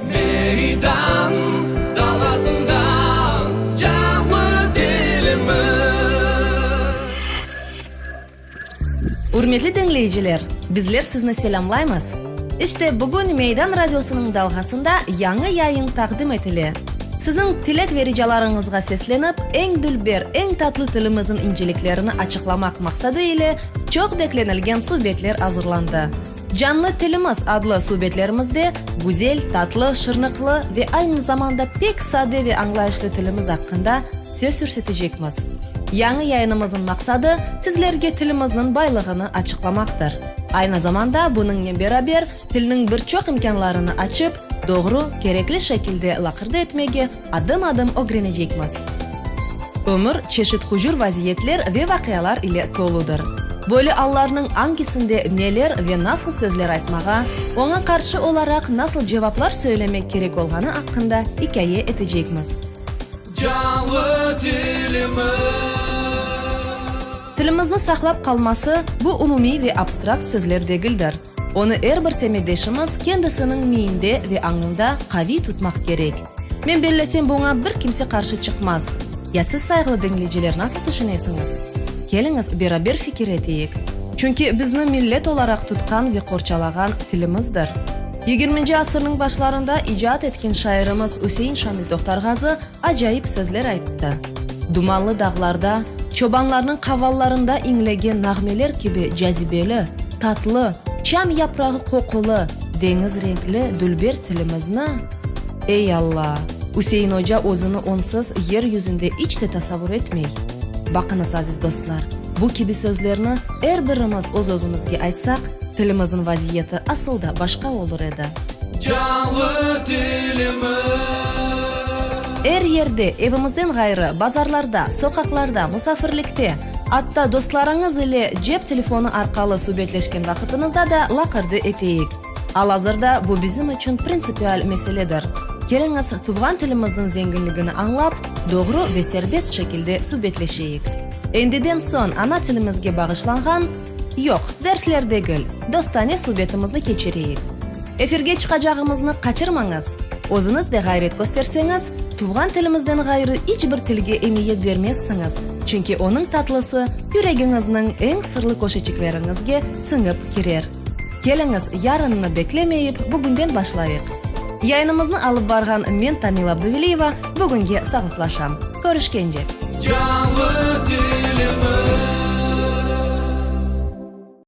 Meydan dalğasında canlı tilimiz. Ürmetli diñleyiciler, bizler sizni selâmlaymız. İşte, bugün Meydan radiosınıñ dalğasında yañı yayın taqdim etile. Siziñ tilek ve ricalarıñızğa seslenip, eñ dülber, eñ tatlı tilimizniñ inceliklerini açıqlamaq maqsadı ile çoq beklenilgen subetler azırlandı. Canlı tilimiz adlı subetlerimizde güzel, tatlı, şırnıqlı ve aynı zamanda pek sade ve añlayışlı tilimiz aqqında söz yürsetecekmiz. Yañı yayınımıznıñ maqsadı, sizlerge tilimizniñ baylığını açıqlamaqtır. Aynı zamanda bunıñnen beraber tilniñ bir çoq imkânlarını açıp, doğru, kerekli şekilde laqırdı etmege adım-adım ögrenecekmiz. Ömür çeşit hucur vaziyetler ve vaqialar ile toludır. Böyle allarnıñ angisinde neler ve nasıl sözler aytmağa, oña qarşı olaraq nasıl cevaplar söylemek kerek olğanı aqqında ikâye etecekmiz. Canlı tilimiz. Tilimizni saqlap qalması, bu umumiy ve abstrakt sözler degildir. Onı er bir semetdeşimiz kendisiniñ miyinde ve añında qaviy tutmaq kerek. Men bellesem, buña bir kimse qarşı çıqmaz. Ya siz, sayğılı diñleyiciler, nasıl tüşünesiñiz? Keliñiz, beraber fikir eteyik. Çünki bizni millet olaraq tutqan ve qorçalağan tilimizdir. Yigirminci asırnıñ başlarında icat etken şairimiz Üsein Şamil Tohtarğazı acayip sözler ayttı. Dumanlı dağlarda, çobanlarnıñ qavallarında iñlegen nağmeler kibi cazibeli, tatlı, çam yaprağı qoqulı, deñiz renkli dülber tilimizni, ey Alla, Üsein oca özüni onsız yer yüzünde iç te tasavur etmey. Baqıñız, aziz dostlar, bu kibi sözlerni er birimiz öz-özümizge aytsaq, Tilimizniñ vaziyeti asıl da başqa olur edi. Canlı tilimiz. Er yerde, evimizden ğayrı, bazarlarda, soqaqlarda, musafirlikte, atta dostlarıñız ile cep telefonı arqalı subetleşken vaqıtıñızda da laqırdı eteyik. Al-azırda bu bizim içün printsipial meseledir. Keliñiz, tuvğan tilimizniñ zenginligini añlap, doğru ve serbest şekilde subetleşeyik. Endiden soñ ana tilimizge bağışlanğan. Yoq, dersler degil, dostane subetimizni keçireyik. Efirge çıqacağımıznı qaçırmañız. Özüñiz de ğayret kösterseñiz, tuvğan tilimizden ğayrı iç bir tilge emiyet bermezsiñiz, çünki onıñ tatlısı yüregiñizniñ eñ sırlı köşeçikleriñizge siñip kirer. Keliñiz, yarınnı beklemeyip, bugünden başlayıq. Yayınımıznı alıp barğan men, Tamila Abduveliyeva, bugünge sağlıqlaşam. Körüşkence! Canlı tilimiz.